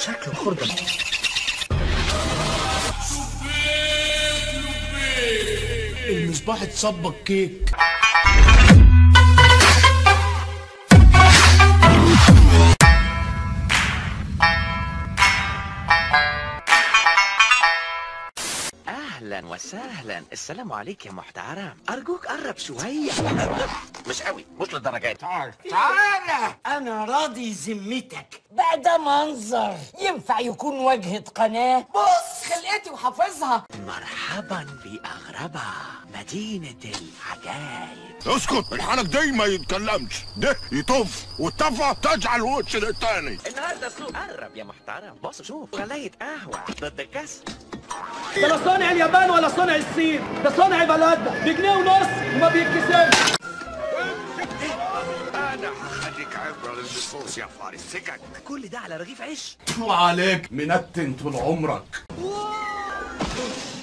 شكله خردة. المصباح اتصبك كيك. اهلا وسهلا، السلام عليك يا محترم، ارجوك قرب شوية. مش قوي، مش للدرجة. تعال تعال، انا راضي ذمتك بقى. ده منظر ينفع يكون واجهة قناة؟ بص خلقتي وحافظها. مرحبا باغربة مدينة العجائب. اسكت، الحنك دي ما يتكلمش، ده يطف والطفه تجعل وش للتاني. النهارده سوق. قرب يا محترم، بص شوف غلاية قهوة ضد الكسر. ده لا صانع اليابان ولا صانع الصين، ده صانع بلدنا بجنيه ونص وما بيتكسرش. انا هخليك عبره للصوص يا فارس سكك. كل ده على رغيف عيش؟ وعليك منتن طول عمرك.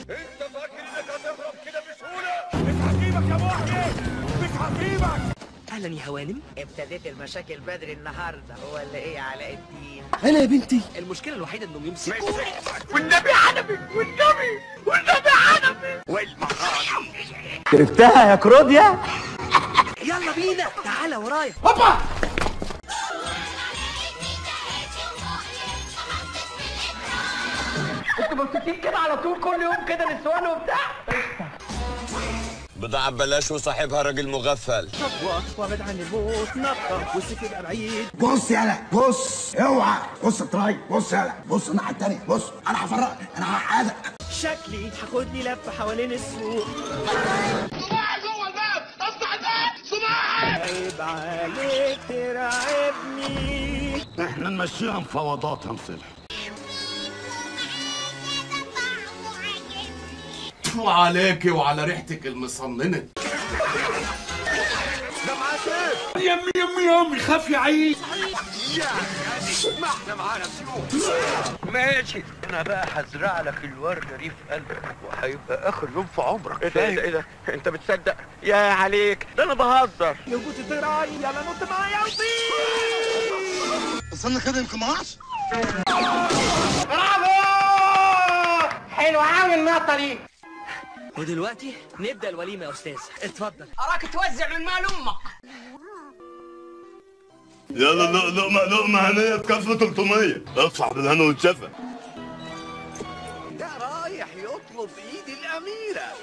انت فاكر انك هتهرب كده بسهولة؟ مش هسيبك يا محي، مش هسيبك. اهلا يا هوانم. ابتديت المشاكل بدري النهارده ولا ايه يا علاء الدين؟ انا يا بنتي المشكلة الوحيدة انهم يمسكوا. والنبي عنبي، والنبي، والنبي عنبي. والمحارم عرفتها يا كروديا. يلا بينا، تعالى ورايا. هوبا. انتوا مبسوطين كده على طول كل يوم كده نسوان وبتاع؟ بضاعة ببلاش وصاحبها راجل مغفل. وابعد عن الموت نطة والسكة يبقى بعيد. بص يالا، بص، اوعى بص تراي، بص يالا، بص الناحية التانية، بص انا هفرقك، انا هقعدك. شكلي هاخد لي لفة حوالين السوق. صباعي جوه الباب، افتح الباب صباعي. عيب عليك ترعبني. احنا نمشيها مفاوضات يا مصلح. وعليكي وعلى ريحتك المصننة. ده معاه سيف. يمي يمي يمي، خاف يا عيل. يا غالي، ما احنا معانا سيوف. ماشي، انا بقى هزرع لك الوردة دي في قلبك وهيبقى اخر يوم في عمرك. ايه ده ايه ده؟ انت بتصدق؟ يا عليك، ده انا بهزر. لو كنت تراعي يلا نط معايا وطير. استنى كده يمكن ما اعرفش. برافو، حلوة قوي النقطة دي. ودلوقتي نبدأ الوليمة يا أستاذ، اتفضل. أراك توزع من مال أمك. يلا لقمة لقمة هنية بكفة 300، ادفع بالهنا والشفا. ده رايح يطلب إيد الأميرة.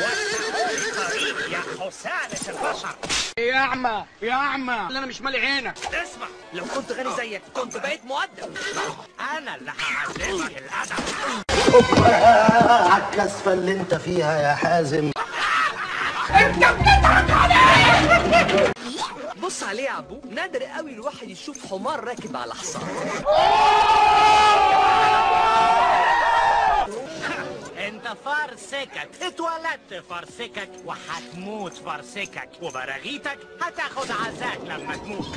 والطريق يا حسانة البشر. يا أعمى يا أعمى، اللي أنا مش مالي عينك. اسمع، لو كنت غني زيك كنت بقيت مؤدب. أنا اللي هعلمك الأدب. على الكسفة اللي انت فيها يا حازم. انت بتضحك عليه. بص عليه يا عبو، نادر قوي الواحد يشوف حمار راكب على حصان. انت فرسكك، اتولدت فرسكك وهتموت فرسكك، وبراغيتك هتاخد عزاك لما تموت.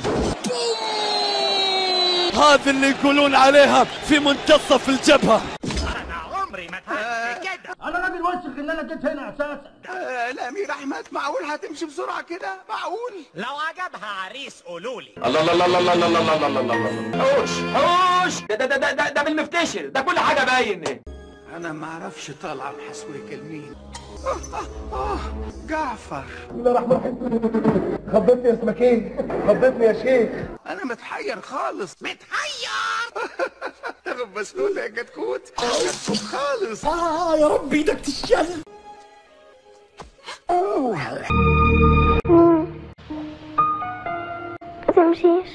هذا اللي يقولون عليها في منتصف الجبهة. عمري ما اتهمت كده. انا راجل وسخ ان انا جيت هنا اساسا. الامير احمد، معقول هتمشي بسرعة كده؟ معقول؟ لو عجبها عريس قولوا لي. الله الله الله الله الله الله الله الله الله. حوش حوش، ده ده ده ده ده بالمفتشر، ده كل حاجة باين. انا ما اعرفش طالعه الحسويكه لمين. جعفر. بسم الله الرحمن الرحيم. خضتني يا اسمك، خضتني يا شيخ. انا متحير خالص، متحير. تاخد بسكوت يا كتكوت، كتكوت خالص. يا رب ايدك تشل. ما تمشيش.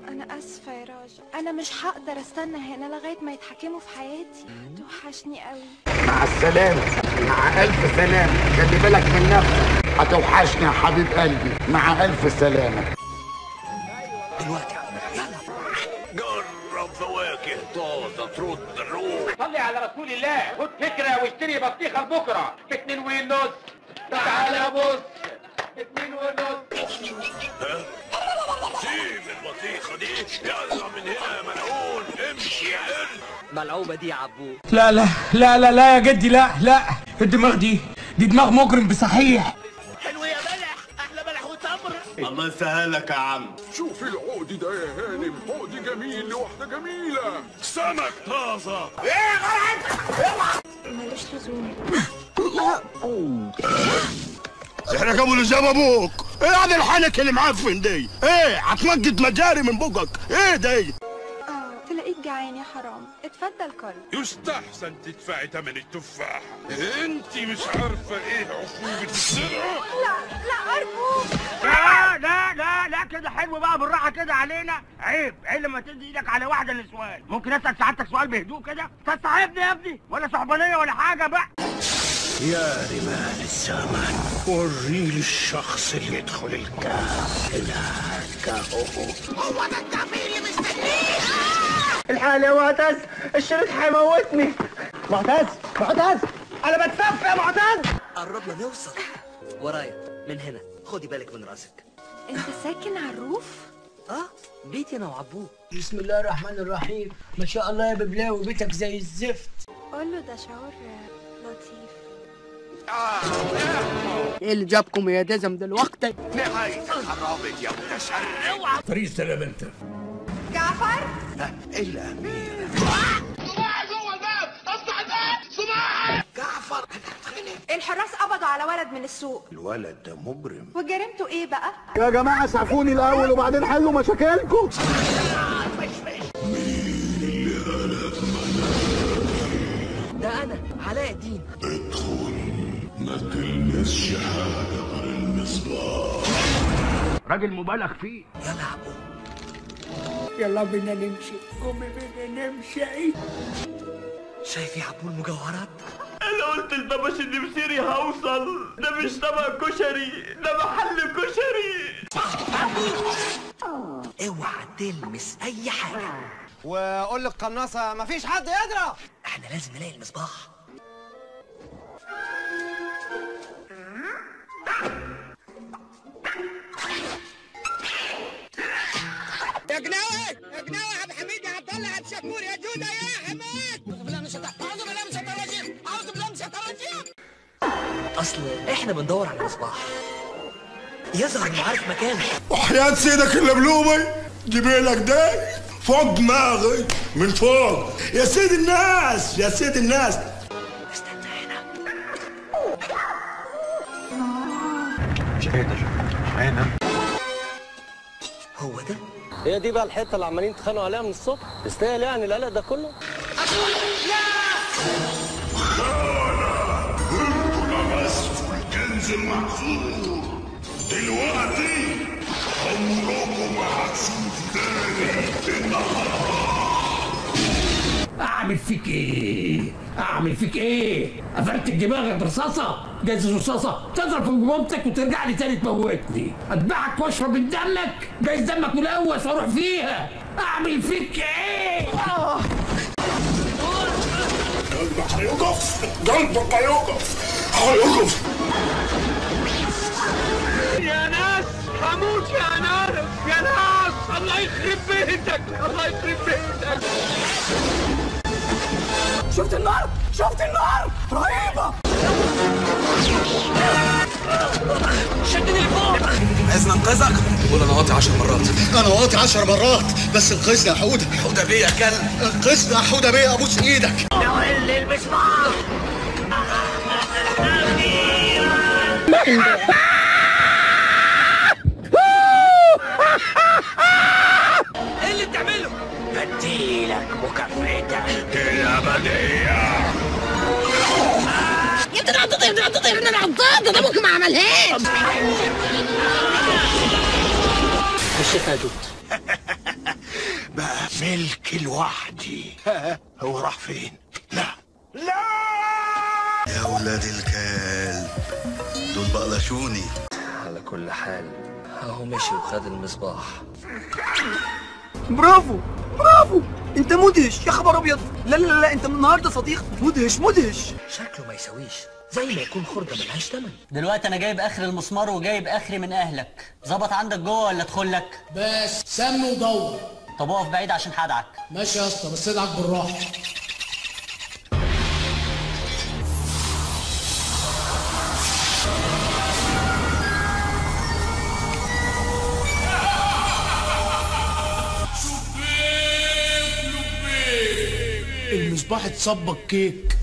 انا اسفه يا راجل، انا مش هقدر استنى هنا لغاية ما يتحكموا في حياتي. توحشني قوي. مع السلامة، مع الف سلامه، خلي بالك من نفسك، هتوحشني يا حبيب قلبي، مع الف سلامه. دلوقتي يا عم يلا جرب فواكه طازة ترد الروح. صلي على رسول الله، خد فكرة واشتري بطيخه لبكرة ب 2.5. تعالى بص 2.5. ها؟ سيب البطيخه دي، يلا من هنا يا ملعون، امشي يا قرد. ملعوبه دي يا عبود. لا لا لا لا لا يا جدي، لا لا، الدماغ دي دماغ مجرم بصحيح. حلو يا بلح، احلى بلح وتمر. الله يسهلك يا عم. شوف العقد ده يا هانم، عقد جميل لواحدة جميلة. سمك طازة. ايه غلط؟ اوعى، ملوش لزوم. احنا كابو اللي جاب ابوك. ايه هذا الحنك اللي معفن دي؟ ايه هتمجد مجاري من بقك؟ ايه دي؟ تلاقيك جعان يا حرام، اتفضل كل. يستحسن تدفعي ثمن التفاحة، انت مش عارفة ايه عقوبة السرقة؟ لا لا ارجوك. لا لا لا لا كده حلو بقى، بالراحة كده علينا، عيب عيب لما تدي ايدك على واحدة نسوان. ممكن اسأل سعادتك سؤال بهدوء كده؟ تصاحبني يا ابني ولا صحبانية ولا حاجة بقى؟ يا رمال الزمن وريلي الشخص اللي يدخل الكهف هناك. هو ده الكهف اللي مستنيه. الحقني يا معتز، الشريط هيموتني. معتز معتز، انا بتسف يا معتز. قربنا نوصل. ورايا من هنا، خدي بالك من راسك. انت ساكن على الروف؟ اه، بيتي انا وعبوه. بسم الله الرحمن الرحيم، ما شاء الله يا ببلاوي، بيتك زي الزفت. قول له ده شعور لطيف. ايه اللي جابكم يا دزم دلوقتي؟ نهايتك قربت يا متشرد. طريق سلام انت جعفر. الأميرة صباعي جوه الباب، افتح الباب صباعي. جعفر انا اتخنق. الحراس قبضوا على ولد من السوق. الولد ده مجرم. وجريمته ايه بقى؟ يا جماعة سعفوني الأول وبعدين حلوا مشاكلكم. مين اللي قلب منامي؟ ده أنا علاء الدين. ادخل، ما تلمسش حاجة غير المصباح. راجل مبالغ فيه. يلا يا عبود، يلا بينا نمشي. قومي بينا نمشي. شايف يا عبود المجوهرات؟ انا قلت لبابا شندمسيري هوصل، ده مش طبق كشري، ده محل كشري. اوعى تلمس اي حاجة. وقول للقناصه مفيش حد يضرب. احنا لازم نلاقي المصباح. يا جناوي يا جناوي، يا عبد الحميد، يا عبد الله، يا عبد الشكور، يا جوده، يا حماد. اعوذ بالله من الشيطان، اعوذ بالله من الشيطان الرجيم، اعوذ بالله من الشيطان الرجيم. اصل احنا بندور على مصباح، يظهر انه عارف مكانه. وحياة سيدك اللبلوبي جيبي لك ده فوق دماغي من فوق. يا سيد الناس، يا سيد الناس. استنى هنا. مش قادر، مش قادر. هو ده؟ هي دي بقى الحتة اللي عمالين تتخانقوا عليها من الصبح؟ تستاهل يعني القلق ده كله؟ لا! خانة! انتوا لمستوا الكنز المحظور. دلوقتي عمركم ما هتشوفوا تاني النهارده. اعمل فيك ايه؟ اعمل فيك ايه؟ افرتك دماغك برصاصه؟ جايز رصاصة تضرب في جمجمتك وترجع لي تاني تموتني، اتبعك واشرب من دمك، جايز دمك ملوث واروح فيها، اعمل فيك ايه؟ قلبك هيقف، قلبك هيقف، هيقف. يا ناس هموت يا ناس، يا ناس الله يخرب بيتك، الله يخرب بيتك. شفت النار؟ شفت النار؟ رهيبة. شدني لفوق. عايز ننقذك؟ قول انا واطي 10 مرات. انا واطي 10 مرات، بس انقذني يا حوده. حوده بيه يا كلب. انقذني يا حوده بيه، ابوس ايدك. نوال المصباح. ايه اللي بتعمله؟ بديلك مكافأتك الأبدية. يا ابني العضاضة، يا ابني العضاضة، يا ابني العضاضة، ده ابوك ما عملهاش. الشيخ يا دود بقى ملك لوحدي. هو راح فين؟ لا لا يا ولاد الكلب، دول بقلشوني. على كل حال اهو مشي وخد المصباح. برافو برافو، انت مدهش يا خبر ابيض. لا لا لا، انت من النهارده صديق مدهش مدهش. شكله ما يسويش، زي ما يكون خرده ملهاش تمن. دلوقتي انا جايب اخر المسمار وجايب اخري من اهلك. ظبط عندك جوه ولا ادخل لك؟ بس سم ودور. طب اقف بعيد عشان هدعك. ماشي يا اسطى، بس ادعك بالراحة. المصباح اتصبك كيك.